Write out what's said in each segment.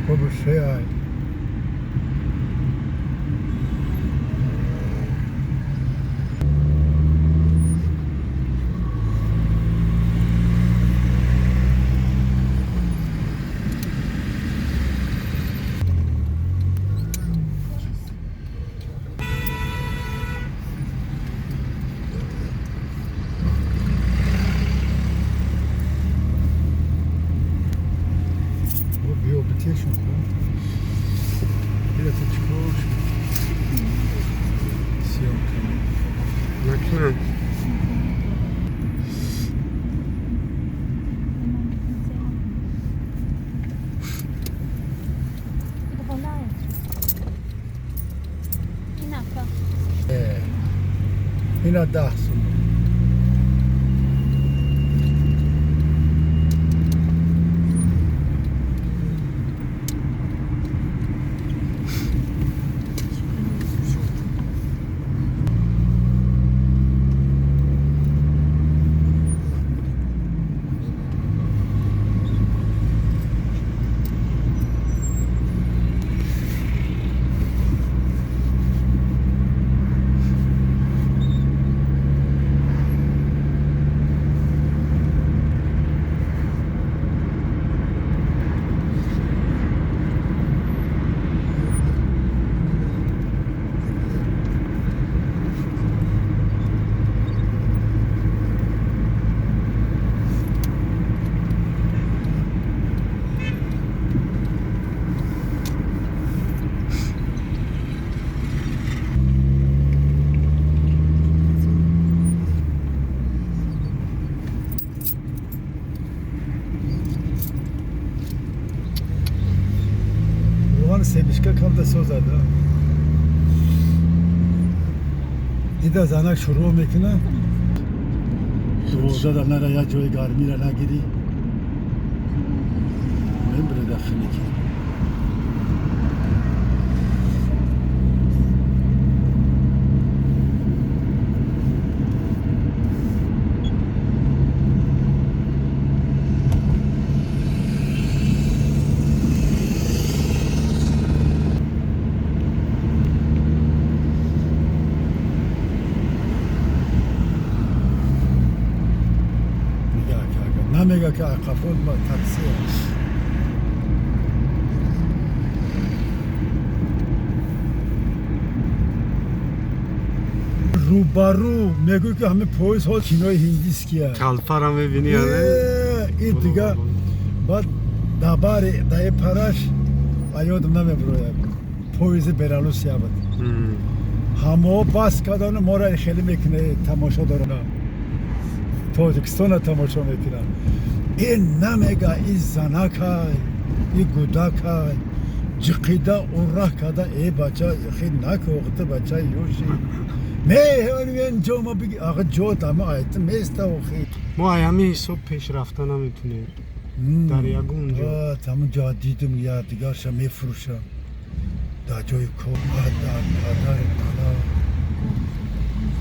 Асбоби шеай. Био битешон ира ту чикор шуд? Съёмка Накунам. Vill du hålla jag tror? Ina, Ина 10 сум. Равған семечка камда созад. Дида, занак шурӯъ мекуна, 12 да нара, як ҷои гармира нагирӣ, мебреда хиники. Намега ки қафо такси. Рӯбарӯ мегӯй ки ҳамин поездҳо кинои ҳиндиския. Калфара мебини, але? И дига баъд дабари даи параш аёдам намебирояд, поезди Беларусия буд. Ҳамао бас кардану моро хеле мекуна, тамошо дорона, Тоҷикистона тамошо мекунад. Ин намега, и занакай, и гудакай ҷиқида урраҳ карда. Э, бача, хи наку, ту бача ёши меҳен ҷо ма биги, ага ҷо тама айта места охи. Мо ай ҳамин ҳисоб пеш рафта наметунем дар ягон ҷо. Тамон ҷо дидум, я дигарша мефурӯшам дар ҷои кор, дар падар бала.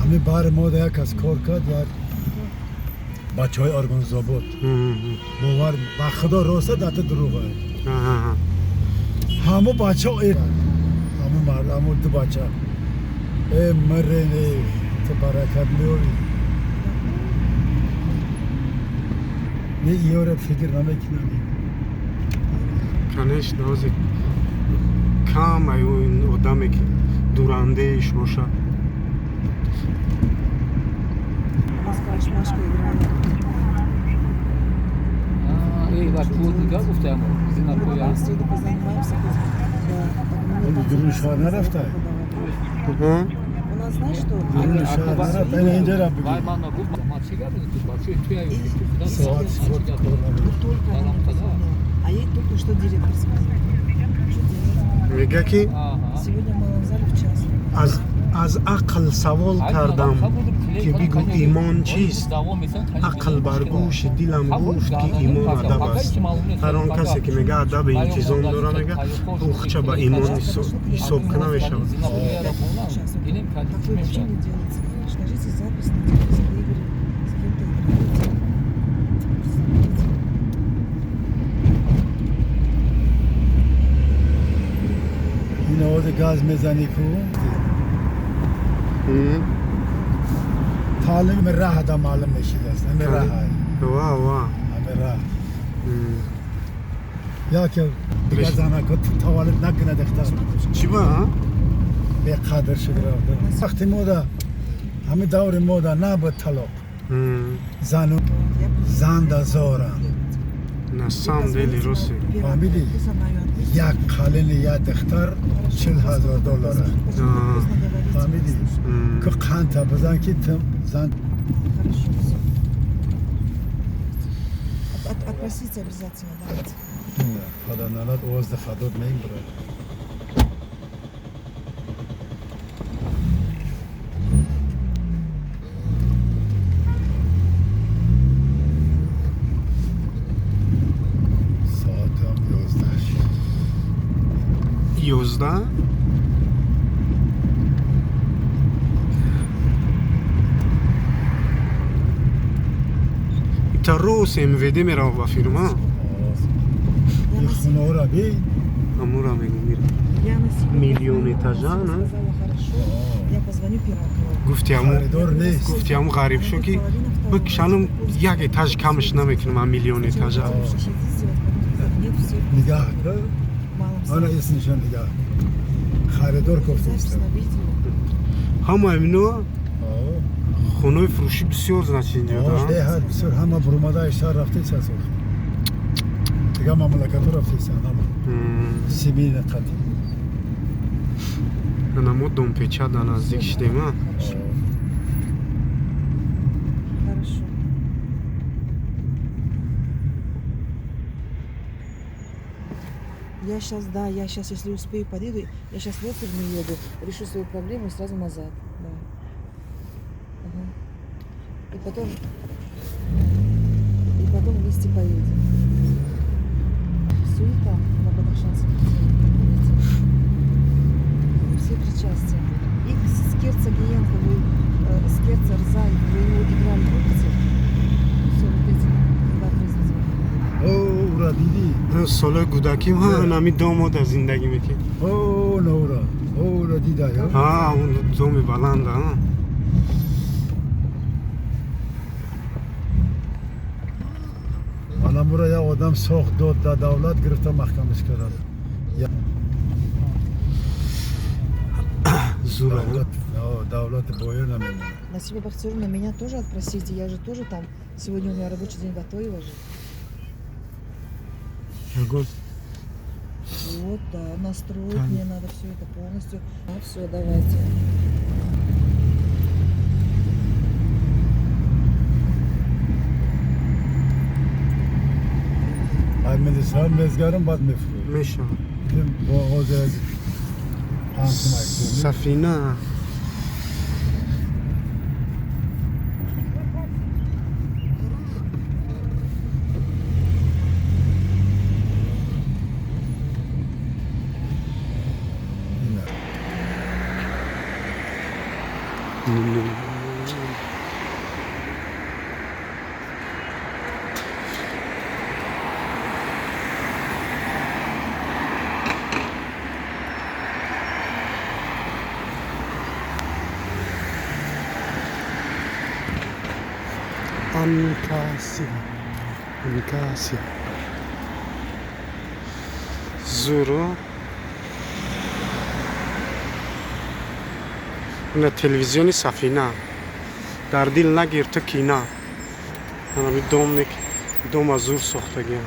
Ҳамин баҳри мо да як кас кор кард, як бачаҳои Органзобод. Бовар ба худо, роста дата дурӯға. Ҳамо бача, ҳамо мард, ҳамо ду бача, э мрене, ту баракат меёрӣ. Не, иёра фикр намекунам. Конечно, ҳозир кам ай одаме ки дурандеш бошад. Москва играла. Эй, ваш плотника гуфтаам, зина поя. В среду позанимаемся. Дуруни шаҳр нарафта? У нас, знаешь что? Дуруни шаҳр нарафта, ина инҷа ра. Вай ман гуфт, ма чӣ гап ту бачаи туя? Соат сигорт кор намекунад. Только она мне позвонила. А ей только что директор сказал. Что делать? Мега ки Сегодня в малом зале в час. Аз ақл савол кардам, ки бигӯ, имон чист? Ақл бар гӯши дилам гуфт, ки имон адаб аст. Ҳар он касе ки мега адаби интизом дора, мега ухча ба имон ҳисоб намешавад. Сейчас. Такое вообще не делается. Скажите, запись на телевизор игры. С кем-то играете. Представляете? Газ мезанӣ ку таълим раҳ да маълум мешидаст, ҳами раҳ. Ва ва. Ҳами раҳ. Яке дига занако таваллуд накунад духтар. Чӣ ба? Беқадр шуд рафта. Вақти мода, ҳами даври мода набуд талоқ. Зану зан да зорам. На самом деле руси. Фаҳмидӣ? Як қалини як духтар 40 000 доллар. Фаҳмидӣ? Ку қанта бизан ки тим зан. Хорошо, всё. Отпросите обязательно, давайте. Паданалат овозди хадод мебурад. Соатам 11 шуд. 11? Та рус МВД мерава ба фирма. Я И на хонаҳоро бин. Амура мегум мира. Я на сегодня Миллион позвонила, этажа, она на? сказала, хорошо, я позвоню Пиракову. Гуфти аму Харидор нест. гуфти аму ғариб шо ки бикшанум як этаж камш намекунам ам миллион этажа. Нигаҳ кун. Ана иснишон нигаҳ. Харидор кофта Запись истам. на видео. Ҳама ино хонаи фурӯшӣ бисёр, значит, инҷо да. Беҳад бисёр, ҳама бурумадаи шаҳр рафтеса сохт. Дига мамлакатҳо рафтеса ҳама. Сибир қати. Ана мо Домпеча да наздик шидем, а? Хорошо. Хорошо. Я сейчас, да, я сейчас, если успею, подъеду. Я сейчас в оперную еду, решу свою проблему и сразу назад. Да. Ага. И потом вместе поедем. Суета на Бадахшанском, помните? Все причастия. И Скерца Гиенко, вы, Скерца Рзаев, вы его играли, помните? Все, вот эти два произведения. О, ура дидӣ? Солои кӯдаким ҳа нами домо да зиндагӣ мекард. О, наура. О, ура дида, ё? Ҳа, он доми баланда, а? Ана мура як одам сохт, дод да давлат, гирифта маҳкамаш карданд. Зура. Давлат, о, давлат боё намемонад. Насиба Бахтиёровна, меня тоже отпросите, я же тоже там. Сегодня у меня рабочий день в Атоево же. Ягон. Вот, да, настроить Там. мне надо все это полностью. А, все, давайте. Ай милисар мезгарам, баъд мефурӯ. Мешавад. Бо ҳозир аз 5 сум. Сафина. Анкасия. Анкасия. Зуро. На телевизиони Сафина. Дар дил нагир ту кина. Анами домник дома зур сохтагиам.